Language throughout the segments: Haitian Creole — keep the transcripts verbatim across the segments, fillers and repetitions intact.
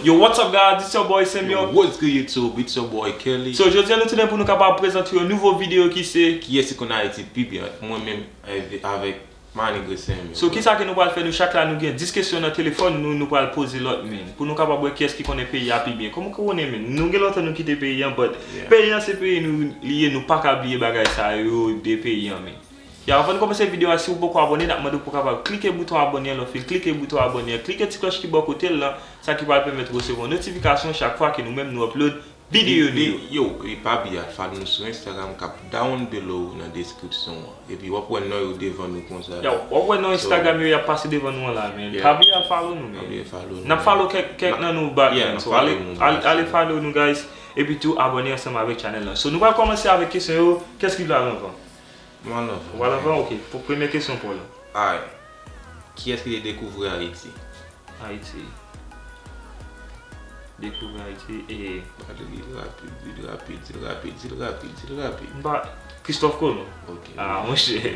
Yo, what's up, guys? It's your boy Samuel. Yo, what's good, YouTube? It's your boy Kelly. So, jodi a nou tounen pou nou kapab prezante yon nouvo videyo ki se Kiyès ki konn Ayiti pi byen? Mwen menm avè- avèk my nigga Samuel. So, kisa ke nou pral fè? Nou chak la, nou gen dis kesyon nan telefòn nou, nou pral poze lòt, men. Pou nou kapab wè kiyès ki konnen peyi a pi byen. Kòman ou konnen, men? Nou gen lontan nou kite peyi an, but Yeah. peyi an se peyi nou li ye, nou pa ka bliye bagay sa yo de peyi an, men. Ya, anvan nou kòmanse videyo a, si ou poko abòne, n ap mande w pou w kapab klike bouton abòne an, lè w fin klike bouton abòne an, klike ti klòch ki bò kote l lan, sa ki pral pèmèt ou resevwa yon notifikasyon chak fwa ke nou menm nou upload videyo nou yo. Yo, e pa bliye al follow nou sou Instagram k ap down below nan deskripsyon an. Epi w ap wè non yo devan nou konsa. Yo, w ap wè non So, Instagram yo y ap pase devan nou an la, men. Yeah. Pa bliye al follow nou, Pa men. bliye follow nou. N ap follow kèk, kèk nan nou back, Yeah, men. n ap So, ale, follow nou, ale, guys. Ale follow nou, guys. Epi tou, abòne ansanm avèk channel lan. So, nou pral kòmanse avèk kesyon yo. Kiyès ki vle al anvan? Mwen al anvan. Ou al anvan? Ok. Pou premye kesyon pou w lan. Alright. Kiyès ki te dekouvri Ayiti? Ayiti. Dekouvri Ayiti e Pale, di l rapid, di l rapid, di l rapid, di l rapid, di l rapid. M pa Christophe Colomb. Ok. Ah, monchè.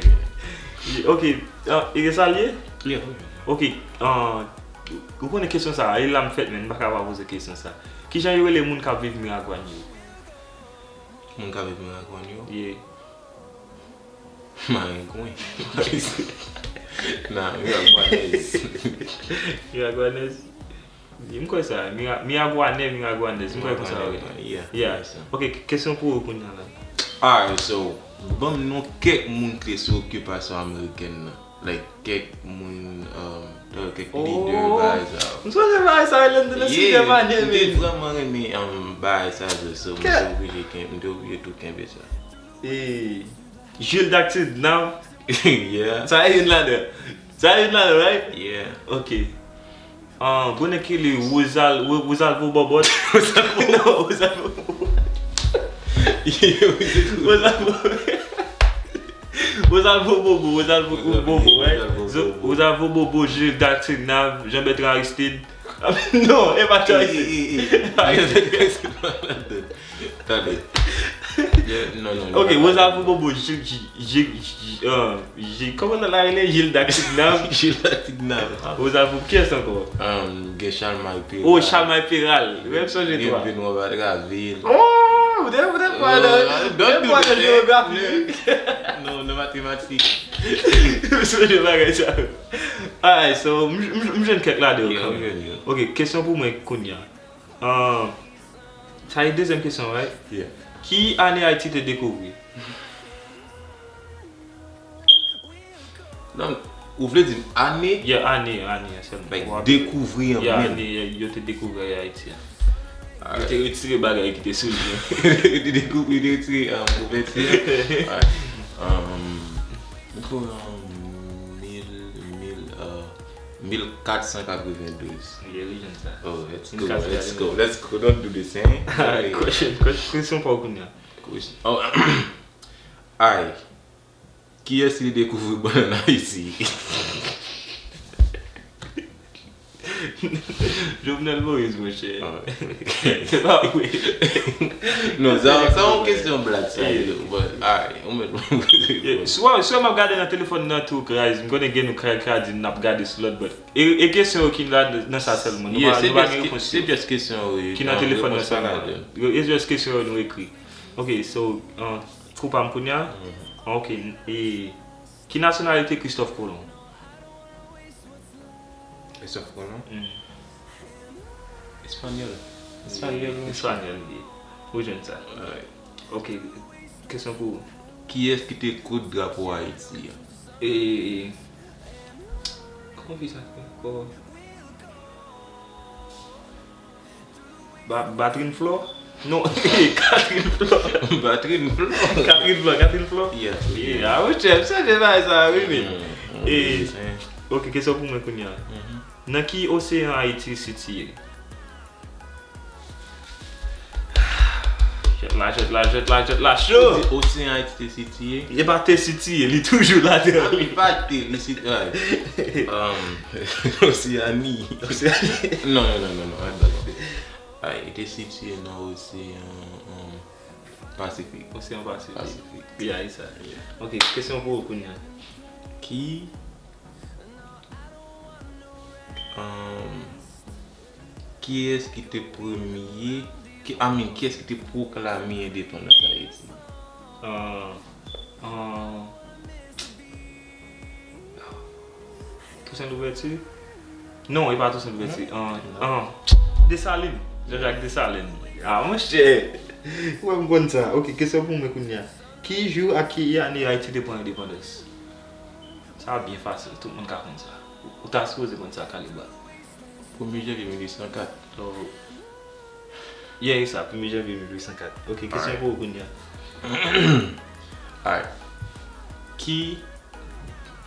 Ok. Ah, e sa l ye? Yeah, ok. Ok. Ah, ou konnen kesyon sa, e la m fèt, men m pa ka pa poze kesyon sa. Kijan yo rele moun k ap viv Miragwàn yo? Moun k ap viv Miragwàn yo? Yeah. Marengwen. Nan, Miragwanèz. Miragwanèz. M kwè sa. Mira- Miragwanè, Miragwanèz. M kwè konsa, wi. Yeah, Yeah. yeah, sa. Ok, k- kesyon pou ou kounye a la. Alright, so, ban m non kèk moun ki te sou okipasyon amerikèn nan. Like, kèk moun, um, kèk lidè, Oh. bagay sa yo. M sonje bagay sa yo lè m te nan Yeah, sizyèm ane, m te men. Vrèman renmen, um, bagay sa yo, so, m te Kè- oblije ken-, m te oblije tou kenbe sa. E, Jules Dactinav. Yeah, Sa e youn ladan. Sa e youn ladan, right? yeah. Ok. Ah, gwo nèg ki rele Wozal, Wo- Wozalvo Bòbòt. Non, Wozalvo Bòbòt. Wozalvo. Wozalvo Bobo, Wozalvo Wozalvo- Bobo, right? Wozalvo Zo- Bobo. Wozalvo Bobo, Jules Dactinav, Jean Bertrand Aristide. Non, e pa Aristide. Eh, eh, eh, eh. Tande. Yeah, non, non, non. Ok, Wozalvo Bobo, Jules, Jules, Jules, Jules, euh, Jules, kòman nan la rele? Jules Dactinav. Jules Dactinav. Wozalvo, kiyès ankò? Um, gen Charlemagne Péral. Oh, Charlemagne Péral. Mwen sonje Gen twa. Benoît Badraville. Oh, ou te, ou te pwa nan, Euh, ou te pwa nan jewografi. Non, nan matematik. M sonje bagay sa. Alright, so, m, m, m jwenn kèk ladan yo Yeah, kanmenm. m jwenn yo. Ok, kesyon pou mwen kounye a. Ah, sa e dezyèm kesyon, right? Yeah. Ki ane Ayiti te dekouvri? Non, ou vle di ane? Yeah, ane, ane sèlman. Like, Ou ap- dekouvri an Yeah, menm. ane yo te dekouvri Ayiti a. Yo te retire bagay ki te sou li. Yo te dekouvri, yo te retire, um, kouvèti a. Alright. Um, m kwè, um, mil, mil, uh, mil kat san katrevendouz. Yeah, wi, jwenn sa. Oh, let's go, Mil kat san let's go, katrevendouz. Let's go, don't do the same. Alright, question, question, question pou ou kounye a. Question. Oh, ay. Kiyès ki te dekouvri bannann Ayiti? Jovenel Moïse, monchè. Ah. Se pa vre. Non, sa, sa yon kesyon blag, sa, Eh. yo, but, alright, ou mèt. Yeah, swa, swa m ap gade nan telefòn nan tou, guys. M konnen gen nou kay kay di n ap gade sou lòt, but e, e kesyon yo ki la nan sa sèlman. Nou Yeah, pa, se nou pa just gen ke- repons se yo. just kesyon, wi. Ki nan Ah, telefòn nan repons pa sèlman. ladan. Yo, e just kesyon yo nou ekri. Ok, so, uh, kou pa m kounye a? Mhm. Ok, e ki nasyonalite Christophe Colomb? Christophe Colomb? Mm. Espanyòl. Espanyòl, wi. Espanyòl, wi. Ou jwenn sa. Alright. Ok, kesyon pou ou. Kiyès ki te koud drapo Ayiti a? E, e, kòman fi sa te ankò? Ba, Batrin Flò? Non, Katrin Flò. Batrin Flò. Katrin Flò, Katrin Flò? Yeah. Yeah, ah, monchè, m sonje bagay sa, wi, men. Mm, E, mm, ok, kesyon pou mwen kounye a. mhm. Nan ki oseyan Ayiti sitiye? Jwèt la, jwèt la, jwèt la, jwèt la, cho! Oseyan Ayiti te sitiye? Li pa te sitiye, li toujou la, Ah, li pa te, li sitiye. Um, Oseani. Oseani. Non, non, non, non, non, non. Ay, li te sitiye nan oseyan, um, Pasifik. Oseyan Pasifik. Pasifik. Yeah, e sa. Yeah. Ok, kesyon pou ou kounye a. Ki, um, Kiyès ki te premye, ki, I mean, kiyès ki te pwoklame endepandans Ayiti? An, an, Toussaint Louverture? Non, e pa Toussaint Louverture. An, an, Desalin. Jean-Jacques Dessalines. Ah, monchè. Ou wè m konn sa. Ok, kesyon pou mwen kounye a. Ki jou ak ki ane Ayiti te pran endepandans? Sa byen fasil, tout moun ka konn sa. Ou ta sipoze konn sa, Kaliba. Premye janvye mil uit san kat. Oh. Yeah, e sa, premye janvye mil uit san kat. Ok, kesyon pou ou kounye a. Alright. Ki,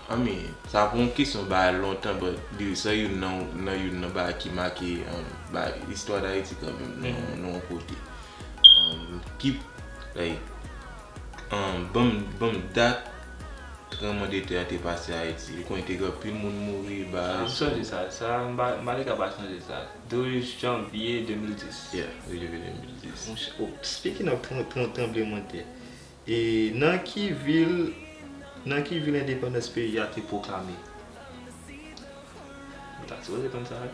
I mean, sa pou yon kesyon ba lontan, but li se youn nan, nan youn nan bagay ki make, um, ba istwa Dayiti kanmenm, nan, nan yon kote. Um, ki, like, um, ban m, ban m dat tranblemanntè a te pase Ayiti. Ou konnen te gen anpil moun mouri, ba. Ah, m sonje sa. Sa, m pa, m pa te ka pa sonje sa. Douz janvye de mil dis. Yeah, douz janvye de mil dis. Monchè, oh, speaking of tran-, tran-, tranblemanntè, e nan ki vil, nan ki vil endepandans peyi a te pwoklame? Ou ta sipoze konn sa, wi.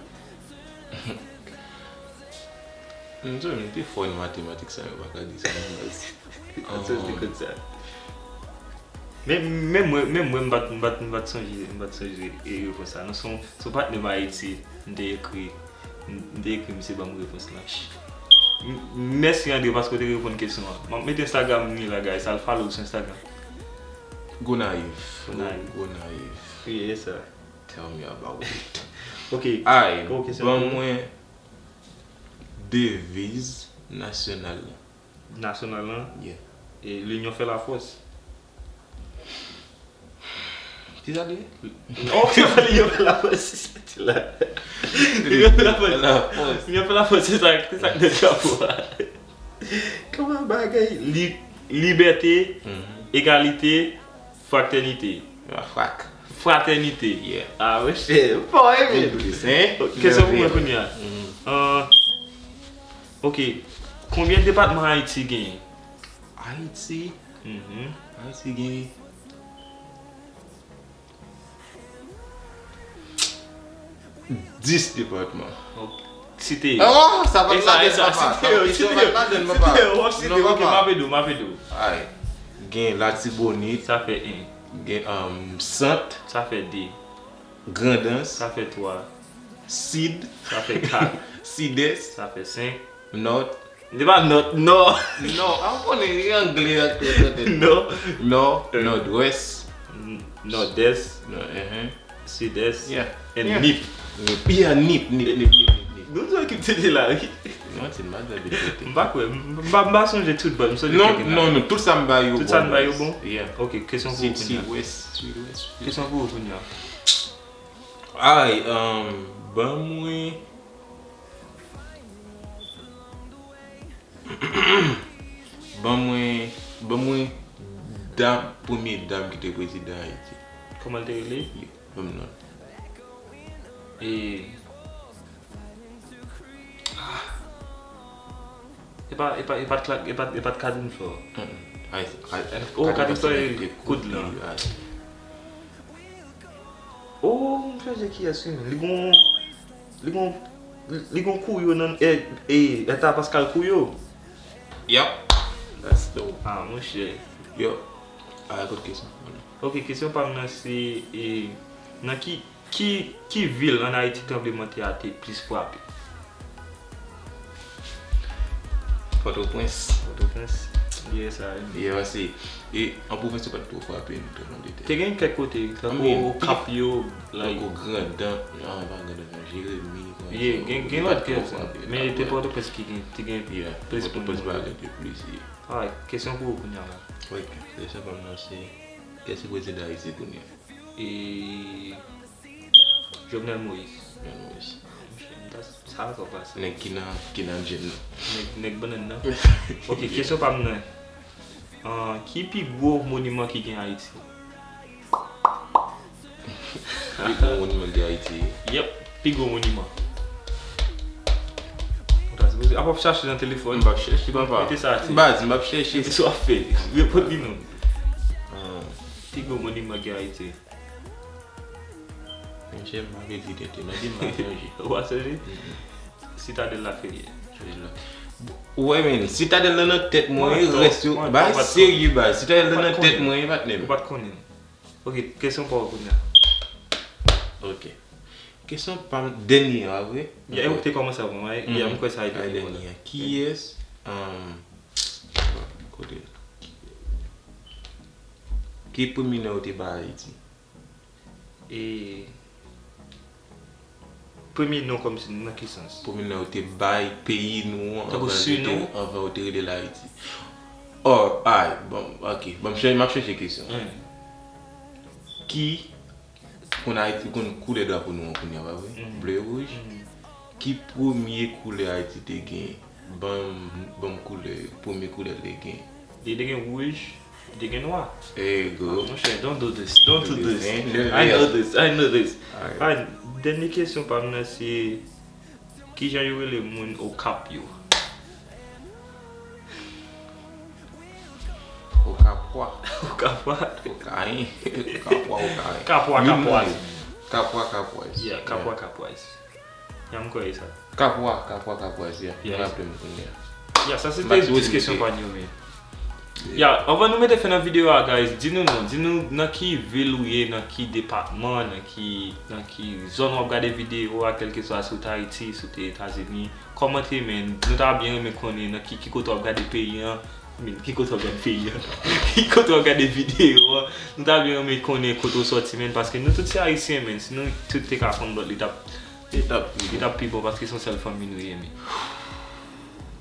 M di w, m te fò nan matematik sa, yo pa ka di sa nan baz. Kòmsi w te konn sa. Men, men mwen, men mwen, m pa t, m pa t, m pa t sonje, m pa t sonje e repons sa. Non, se yon, se yon patnè m Ayiti, m te ekri, m, m te ekri misye ban m repons lan. M, mèsi Andre paske w te reponn kesyon an. M ap mete Instagram li la, guys, al follow l sou Instagram. Gonayiv. Gonayiv. Gonayiv. Wi, e sa. Tell me about it. Ok. Ay, ban mwen deviz nasyonal lan. Nasyonal lan? Yeah. E, l'union fait la force. Ki sa li ye? Oh, l'union fait la force, se sa ki la. L'union fait la force. L'union fait la force, se sa, se sa ki nan drapo a. Kòman bagay? Li-, libète, egalite, fratènite. Ah, frak. Fratènite. Yeah. Ah, monchè, fò, wi. Kesyon pou mwen kounye a. Ah, ok. Konbyen depatman Ayiti genyen? Ayiti? Ayiti genyen dis depatman. Ok. Site yo. Oh, sa pa t ladann, papa. Sa pa t ladann, papa. Site yo, w ap site yo. Ok, m ap ede w, m ap ede w. Ay. Gen Latibonit. Sa fè en. Gen, um, Sant. Sa fè de. Grandans. Sa fè twa. Sid. Sa fè kat. Sidès. Sa fè senk. Nòt. Se pa nòt, nò. Nò, a, ou konnen, e angle a k ret nan tèt. Nò. Nò, Nòdwès. Nòdès. Nò, enhen. Sidès. Yeah. And Nip. Nip. Yeah, Nip, Nip, Nip, Nip, Nip, Nip. Nou di ekip te te la, wi. Manti, m pa t janm te te. M pa kwè, m pa, m pa sonje tout, but m sonje kèk nan yo. Non, non, tout sa m ba yo bon. Tout sa m ba yo bon? Yeah. Ok, kesyon pou ou kounye a. Sidwès, Sidwès. Kesyon pou ou kounye a. Ay, um, ban mwen, ban mwen, ban mwen dam, premye dam ki te prezidan Ayiti. Kòman l te rele? Ban m non. E, ah. E pa, e pa, e pa t Cla-, e pa, e pa t Kadin Flore. Mm-mm. Ay, ay, oh, Kadin Flore, koud lan. Oh, m sonje kiyès wi, men. Li gon, li gon, li gon Couillot nan, e, e, eta Pascal Couillot. Yep. That's dope. Ah, monchè. Yo. A, kot kesyon. Ok, kesyon pa m nan se, e, nan ki, ki, ki vil ann Ayiti tranblemanntè a te plis frape? Pòtoprens. Pòtoprens. Yeah, sa, wi. Yeah, se, e, an pwovens yo pa t twò frape non, tranblemanntè. Te gen kèk kote, tankou Okap yo, like. Tankou Grandans, non, pa Grandans, non, Jeremi, konsa. Yeah, gen, gen lòt kèk, men te Pòtoprens ki gen, te gen plis moun mouri. Pòtoprens pa gen te plis, yeah. Alright, kesyon pou ou kounye a la. Ok, kesyon pa m nan se, kiyès ki prezidan Ayiti kounye a? E Jovenel Moïse. Jovenel Moïse. Monchè, m ta, sa ankò pase. Nèg ki nan, ki nan djèm nan. Nèg, nèg bannann nan. Ok, kesyon pa m nan. Ah, ki pi gwo moniman ki gen Ayiti? Pi gwo moniman ki gen Ayiti? Yep, pi gwo moniman. Ou ta sipoze ap ap chache nan telefòn. M p ap chèche, papa. Mete sa atè. Baz, m p ap chèche. Kisa w ap fè? Reponn li non. Ah. Pi gwo moniman ki gen Ayiti. Monchè, m ap di tenten, men di m pa sonje. Ou pa sonje? Mm-mm. Sitadèl la fè l ye. Ou wè, men, Sitadèl la nan tèt mwen, rès yo, bagay serye, bagay. Sitadèl la nan tèt mwen, patnè m. Ou pa t konnen. Ok, kesyon pa w kounye a. Ok. Kesyon pa m, dènye a, vre? Ya, ou te kòmanse avan mwen, ya, m kwè sa a te dènye a. Kiyès, um, kote, ki premye non yo te bay Ayiti? E premye non kòmsi nan ki sans? Premye non yo te bay peyi nou an anvan yo te rele l Ayiti. Oh, ay, bon, ok. Bon, m ap chanje kesyon. Ki konn Ayiti konn koulè drapo nou an kounye a, pa vre? Ble, wouj. Ki premye koulè Ayiti te gen? Ban m, ban m koulè, premye koulè l te gen. Li te gen wouj, li te gen nwa. There you go. Monchè, don't do this, don't do this. I know this, I know this. Alright, dènye kesyon pa m nan se, kijan yo rele moun Okap yo? Okapwa. Okapwa. Okayen. Okapwa, Okayen. Kapwa, Kapwaz. Kapwa, Kapwaz. Yeah, Kapwa, Kapwaz. Ya, m kwè e sa. Kapwa, Kapwa, Kapwaz, ya. M raple m kounye a. Ya, sa se te dis kesyon pa nou yo, men. Ya, anvan nou mete fen nan videyo a, guys, di nou non, di nou nan ki vil ou ye, nan ki depatman, nan ki, nan ki zòn w ap gade videyo a, kèlkeswa si w te Ayiti, si w te Etazini, kòmante, men, nou ta byen renmen konnen nan ki, ki kote w ap gade peyi an, men, ki kote w ap gade peyi an, ki kote w ap gade videyo a, nou ta byen renmen konnen kote w sòti, men, paske nou tout se Ayisyen, men, si nou tout te ka konn lòt, li t ap Li t ap pi bon paske se yon sèl fanmi nou ye, men.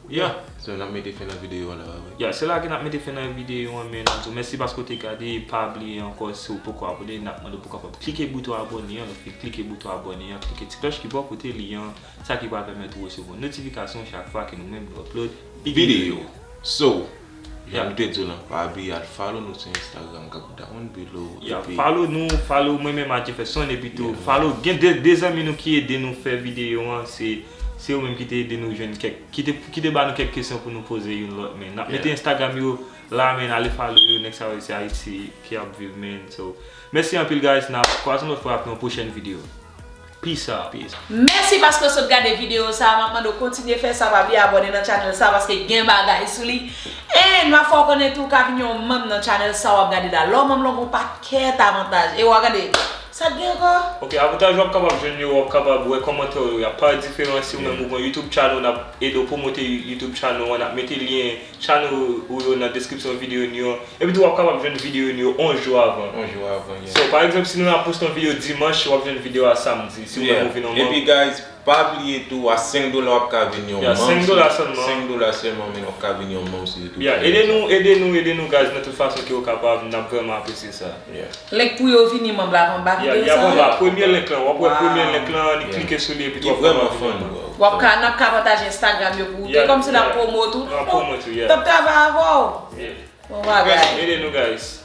Yeah. So, n ap mete fen nan videyo an la, pa vre? Yeah, se la ke n ap mete fen nan videyo an, men n ap di w mèsi paske w te gade. Pa bliye ankò, si w poko abòne, n ap mande w pou w kapab klike bouton abòne an, klike bouton abòne an, klike ti klòch ki bò kote li an, sa ki pral pèmèt ou resevwa notifikasyon chak fwa ke nou menm nou upload videyo. So, jan nou te di w lan, pa bliye al follow nou sou Instagram k ap down below. Yeah, follow nou, follow mwen menm a Jefferson, epi tou follow, gen de, de zanmi nou ki ede nou fè videyo an, se, se yo menm ki te ede nou jwenn kèk, ki te, ki te ba nou kèk kesyon pou nou poze youn lòt, men n ap mete Instagram yo la, men ale follow yo, nèg sa yo se Ayiti ki ap viv, men. So, mèsi anpil, guys, n ap kwaze yon lòt fwa ak yon pwochèn videyo. Peace out. Peace. Mèsi paske w sot gade videyo sa a. M ap mande w kontinye fè sa. Pa bliye abòne nan channel sa a paske gen bagay sou li. And m ap fè w konnen tou w ka vin yon manm nan channel sa a w ap gade la. Lè w manm lan, gen yon pakèt avantaj. E w a gade, sa k gen ankò? Ok, avantaj w ap kapab jwenn yo, w ap kapab wè kòmantè w yo, y ap parèt diferan. Si w menm ou gen yon YouTube channel, n ap ede w pwomote YouTube channel an, n ap mete lyen channel ou yo nan deskripsyon videyo nou yo. Epi tou w ap kapab jwenn videyo nou yo yon jou avan. Yon jou avan, yeah. So, pa egzanp, si nou ap poste yon videyo dimanch, w ap jwenn videyo a samdi, si w menm ou vin yon manm. Epi, guys, pa bliye tou, a senk dola w ap ka vin yon manm. Yeah, senk dola sèlman. Senk dola sèlman, men w ap ka vin yon manm sou YouTube channel sa. Yeah, ede nou, ede nou, ede nou, guys, nan tout fason ke w kapab, n ap vrèman apresye sa. Yeah. Link pou yo vini manm la anba videyo sa a. Yeah, y ap anba, premye link lan, w ap wè premye link lan, li klike sou li, epi tou w ap kapab vin yon manm. W ap ka, n ap ka pataje Instagram yo pou ou tou, kòmsi n ap pwomot ou. N ap pwomot ou, yeah. N ap travay avè w. Yeah. Bon bagay. Ede nou, guys.